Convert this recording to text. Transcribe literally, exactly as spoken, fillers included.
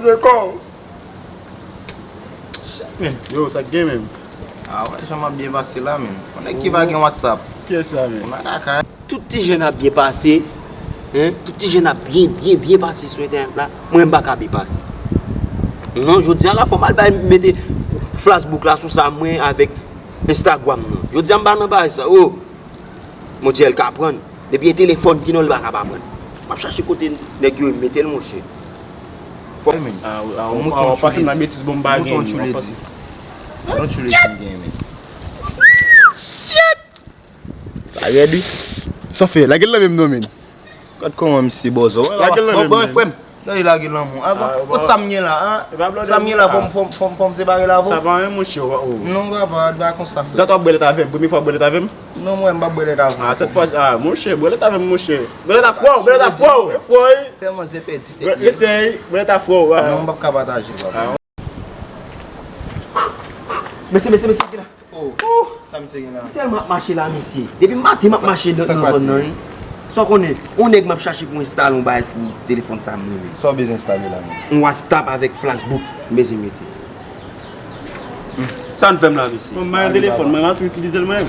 Yo, sa k gen menm? Ah wè, jan m ap byen pase la, menm. Yon nèg ki pa gen WhatsApp. Kiyès sa, menm? Ou nan lakay. Tout ti jèn ap byen pase, hein? Tout ti jèn ap byen, byen, byen pase sou entènèt la. Mwen, m pa ka byen pase. Non, jodi a la, fò m al bay mete Facebook la sou sa, mwen avèk Instagram nan. Jodi a, m pa nan bagay sa. Oh! Mondyèl ka pran. Depi e telefòn ki non, li pa ka pa pran. M ap chache kote nèg yo mete l, monchè. Fò. Ah, ah, ou mouton, ah, ou pase nan betiz, bon, m pa gen li, ou pase. Yon tchouleti m gen, men. Sa rèd, wi. Sa fè, lage l nan men m non, men. Gad kòman misye bòzò. Lage l nan men m, men. Frè m, gade lage l nan men w. Ah, bon, sa m ye la, an? Sa m ye la, fò m, fò m, fò m, fò m separe l avè w. Sa pa anyen, monchè, ou. Non, papa, pa konsa, frè. Dat w ap bwè lèt avè m, premye fwa w bwè lèt avè m? Non, mwen, m p ap bwè lèt avè w. Ah, sèt fwa, ah, monchè, bwè lèt avè m, monchè. Bwè lèt a fò, bwè lèt a fò, fò, wi. Fè manzè pèdi tèt li. Respè, wi, bwè lèt a fò, wi. Non, m p ap ka pataje, papa. Mesye, mesye, mesye, ki la? Oh, sa misye gen la? Tèlman ap mache la, mesye. Depi maten m ap mache nan, nan zòn nan, wi. Sa w konnen, yon nèg m ap chache pou enstale yon bagay sou telefòn sa m renmen. Sa w bezwen enstale la, menm? Yon WhatsApp avèk Facebook m bezwen mete. Sa n fè m la, mesye? Mwen, m pa gen telefòn, mwen, m ap tou itilize l mwen menm.